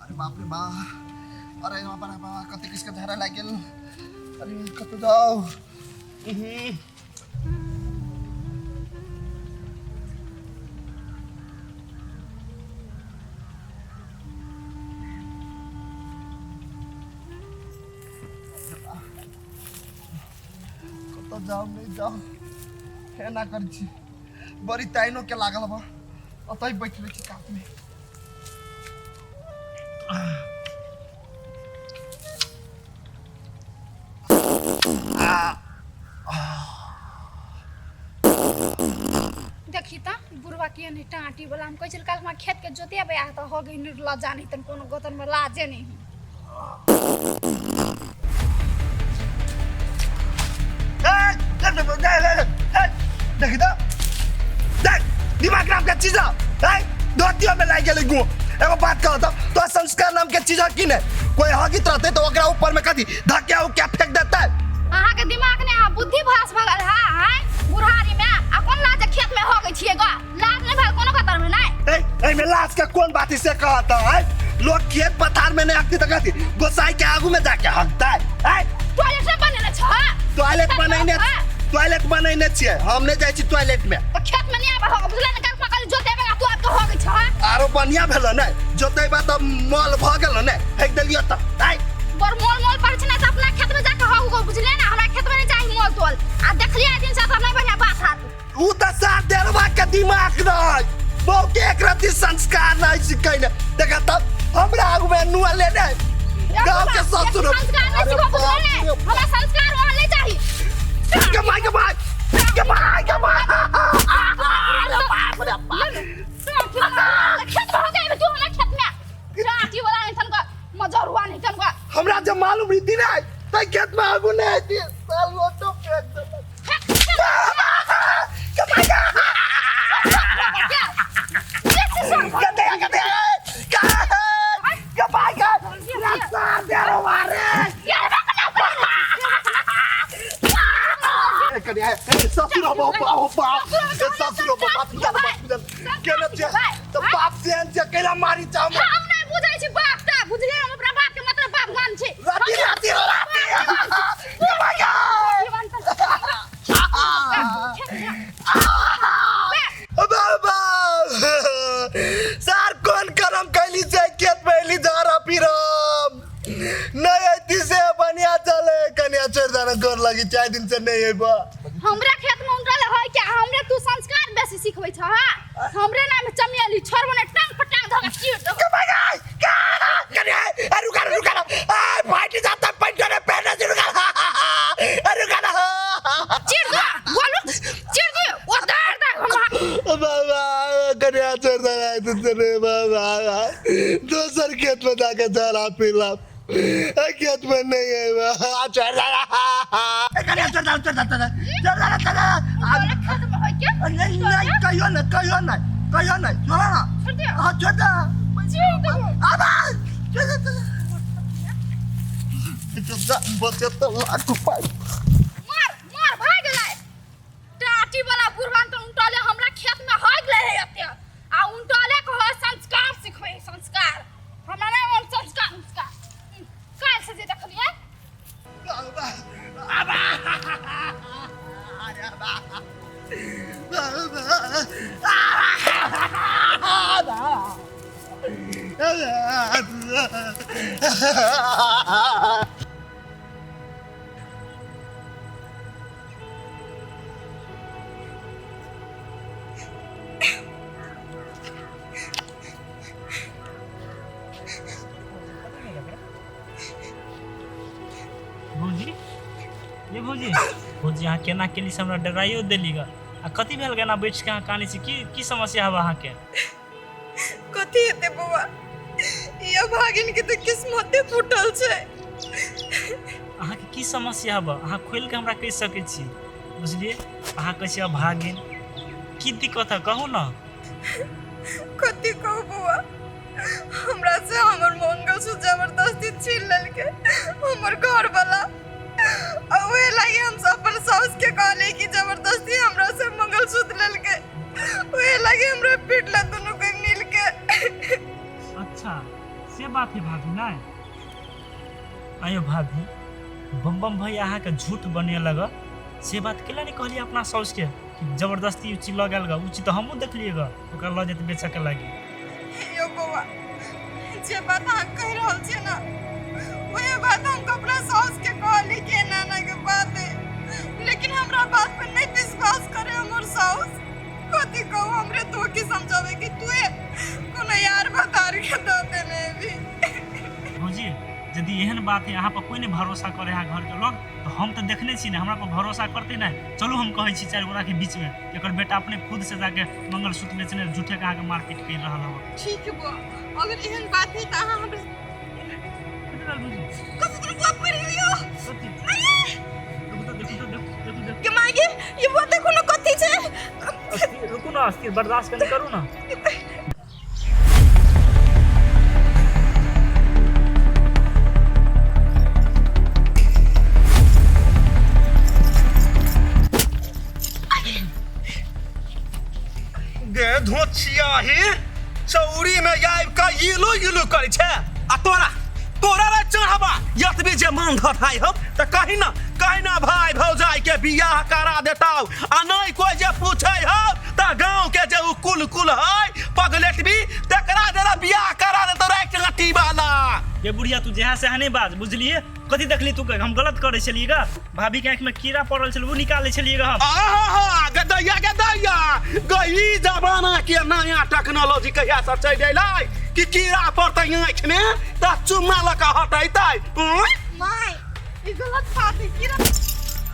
अरे बाप रे बा, अरे बाप रे बा, कते किसके झाड़ा लागि गेल। अरे कतऽ जाउ। उहुँ। कतऽ जाउ नहि जाउ, एना करै छी। बड़ी ताइनो के लागल बा, ओतहि बैठले छी कातमे। देखी त बुढ़वा के नहीं टाँटी वाला। हम कहै छल काल्हि हमरा खेत के जोतेबै आ तऽ हो गई निर्लज्जा, नहीं तन कोनो गोतन में लाजे नहीं। देखी त, देख दिमाग नाम के चीज है धोतियो में लागि गेलै गो। एगो बात कह त, तो संस्कार नाम के चीज है कि नहीं? कोई हगित रहते तो ओकरा ऊपर में कथी धक्का उक्का फेंक देते। अहाँ के दिमाग ने आ बुद्धि भास भगल है हैं बुढ़ारी में आ कोन लाज खेत में हो गई छिए गा? लाज नहीं भल कोनो खतर में नहीं। ए, एहिमे लाज के कोन बात से कहता है? लोग खेत पथार में नहीं हकती तो कथी गोसाई के आगू में जाके हकता है? टॉयलेट में बनेने छ? टॉयलेट बनैने, टॉयलेट बनैने छियै, हम नहीं जाइ छी टॉयलेट में। तो खेत में नहीं आबे हो, बुझले ने? काल मकाल जोतेबे आ तू आब के हो गई छ। आरो बढ़िया भेल ने, जोतेबा तऽ मल भऽ गेल ने, फेंक देलियो तऽ आइ। बड़ मोल मोल पर छै ने तऽ अपना खेत में जाके हो गो, बुझले ने? हमरा खेत में नहीं चाही मोल तोल आ देखलिए दिन से तऽ नहीं बढ़िया बात हाथ। उ तऽ सात देरवा के दिमाग नहीं, बहु के एक रत्ती संस्कार नहीं सिखैने। देखा तब हमरा आगू में नुआ लेने गाँव के ससुर। संस्कार नहीं सिखो, बुझले ने? हमरा संस्कार वहाँ नहीं चाही। के माय के माय के माय के माय, अरे बाप रे बाप! खेत में हो गए तू हमरा खेत में राती वाला नहीं तनका मजरुआ नहीं तनका। हमरा जब मालूम रीति नहीं त खेत में आगू नहीं आती, साल लोटो फेंक देलक। के माय के गंदे के माय के रस्ता देरो मारे। कनिया, ससुर हो बाप, बाप ससुर हो बाप, बाप केना छै तऽ बाप सेहन छै, केना मारी चाह? हम नहीं बुझै छी बाप त, बुझलियै? हम अपना बाप के मतलब बाप मान छी। राति राति राति के माय बाबा, सर कोन करम कैली से खेत में एली झारा पीरम नहीं ऐती से बढ़िया चले। कनिया छोड़ दाना, गोर लगी, 4 दिन से नहीं अइबा। हमरा खेत में उनटल है क्या? हमरे तू संस्कार बेसी सिखबै छ? हां, हमरे नाम चमेली छोड़बो ने, टांग पर टांग धके चीर दो। के माय कनिया, ए रुका रुका, ए फाटी जाता पैंट रे पहने से, रुका ए रुका ना। चीर दो बोलू, चीर दो ओ दार दार हम। बाबा, कनिया छोड़ दाना रे बाबा, दोसर खेत में जाके झारा पीला, खेत में नहीं है। छोड़ दाना कनिया, छोड़ दाना, छोड़ दाना, छोड़ दाना, छोड़ दाना। हमरा खेत में है क्या? नहीं नहीं, कहियो नहीं, कहियो नहीं, कहियो नहीं, छोड़ा ना। छोड़ दे। हाँ, छोड़ दे। चीर दो। आबा, छोड़ दे, छोड़ दे, बचे तो लाख रुपया। मार मार, भाग गेलै टाटी वाला बुढ़वान तो उनटले हमरा खेत में हो गेलै है एते आ उनटले को संस्कार सिखबै संस्कार। हमरा नहीं ओन संस्कार संस्कार काल से जे देखलियै। बाबा, आबा, अरे बाबा, बाबा, भौजी, ये भौजी, भौजी, अहाँ केना केली से हमरा डराइयो देली ग। आ कथी भेल केना बैठ के अहाँ कानै छी? की की समस्या हवा अहाँके? कथी हेतै बौआ, ई अभागिन के तऽ किस्मते फूटल छै। अहाँके की समस्या हवा, अहाँ खोलि के हमरा कहि सकै छी, बुझलियै? अहाँ कहै छी अभागिन, की दिक्कत है कहू न। कथी कहू बौआ, हमरा से हमर मंगलसूत्र जबरदस्ती छीन लेलकै हमर घरवाला, आ उहे लागी हम सब अपन साउस के कहली कि जबरदस्ती हमरा से मंगलसूत्र लेलकै, उहे लागी हमरा पीटला दुनू कोई मिल के। अच्छा से बात बात है भाभी नहीं। आयो भाभी, बम बम भैया अहाँके झूठ बने लग से बात केला नहीं कहलिए अपना साउस के कि जबरदस्ती उ चीज लऽ गेल ग, उ चीज तऽ हमहूँ देखलिए ग, ओकरा लऽ जेतै बेचऽके लागी। यौ बौआ, जे बात अहाँ कहि रहल छियै ने वएह बात हम अपना साउस के कहली कि एना एना के बात है, लेकिन हमरा बात पर नहीं विश्वास करे हमर साउस। कथी कहू, हमरे तो की समझावे कि तू कोनो यार बतार के दऽ देने भी। भौजी यदि एहन बात है अहाँ पर कोई नहीं भरोसा करे है घर के लोग, तो हम तो देखने छी ने, हमरा पर भरोसा करते नहीं। चलू हम कहै छी चारि गोरा के बीच में कि एकर बेटा अपने खुद से जाके मंगलसूत्र बेचने झूठे के अहाँके मारपीट कर रहल हव। ठीक है बौआ, अगर एहन बात है तऽ अहाँ हमरा कथी तरह गप कर लियो। कथी? देखू तऽ, देखू तऽ, देखू, देखू, देखू। के मागे ये बात देखो ना कथी छै। अस्थिर, रुकू ना अस्थिर, बर्दाश्त कनी करू ना। गे धोचिया ही चौरी में आबि कऽ इलू इलू करै छै आ तोरा तोरा रे चढ़बा यतबी जे मान धराइ हम तऽ कही ना कही ना भाई भौजाई के बियाह करा देताउ आ नहीं कोई जे पूछै हौ तऽ गाँव के जे उ कुल कुल है पगलेटबी तकरा जरा बियाह करा देतौ रे काटी वाला। ये बुढ़िया तू जेहा सेहा नहीं बाज, बुझलिए? कथी देखली तू हम गलत करै छलियै गा? भाभी के आँखि में कीड़ा पड़ल छल ओ निकालै छलियै गा हम। आहा गदैया गदैया गई जमाना के नया टेक्नोलॉजी कहिया से चलि अयलै कि कीड़ा पड़तै आँखि में तऽ चुम्मा लऽ कऽ हटेतै। माय ई गलत बात है, कीड़ा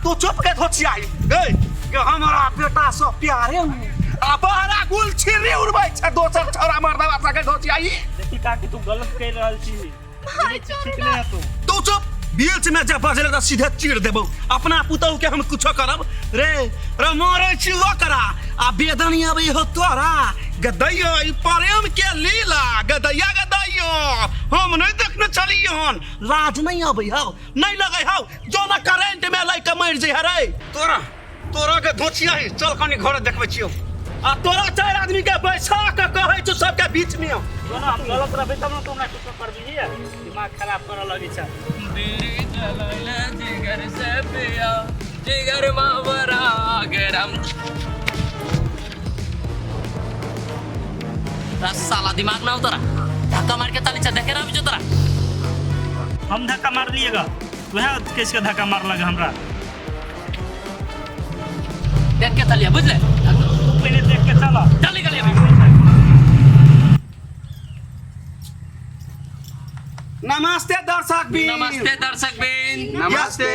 तू चुप के धोचियाई गई कि हमरा बेटा से प्यारे हूँ आ बहरा गुल छिरी उड़बै छै दोसर छौड़ा मर्दवा सके धोचियाई। देखी काकी तू गलत कहि रहल छी, भाई छोड़ू ठीक ना। नहीं है तू। तू चुप, बीच में जे बजले तऽ सीधे चीर देबौ। अपना पुतहु के हम कुछो करब रे रे मारै छी ओकरा आ बेदनी अबै हो तोरा। गदैयो ई प्रेम के लीला गदैया गदैयो हम नहीं देखने छलियै हन। लाज नहीं अबै हौ, नहीं लगै हौ जो ना करेंट में लय के मरि जइहे रे। तोरा तोरा के धोचिया ही चल कनी घर देखबै छियौ आ तोरा चारि आदमी के बैसा के कहै छौ सबके बीच में। जो ना हम गलत रहबै तब ना तू हमरा कुछो करबिही, दिमाग खराब करऽ लगै छै। बीड़ी जलैले जिगर से पिया जिगर मावरा गरम। साला दिमाग ना उतरा, धक्का मार के चली छ, देखे ना बिजो तोरा। हम धक्का मारलिए गा, वएह केस के धक्का मारलक हमरा। देख के चलिए बुझले, तू पहले देख के चल। चली गेलिए अभी। नमस्ते दर्शक बिन। नमस्ते दर्शक बिन। नमस्ते।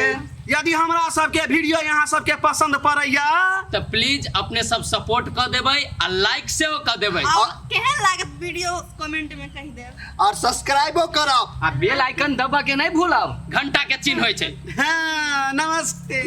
यदि हमरा सबके वीडियो यहाँ सबके पसंद पड़ैया तो प्लीज अपने सब सपोर्ट कर देबै आ लाइक सेहो कर देबै। और केहन लागत वीडियो कमेंट में कहि देब और सब्सक्राइबो करब आ बेल आइकन दबा के नहीं भूलब, घंटा के चिन्ह होइ छै। हाँ नमस्ते।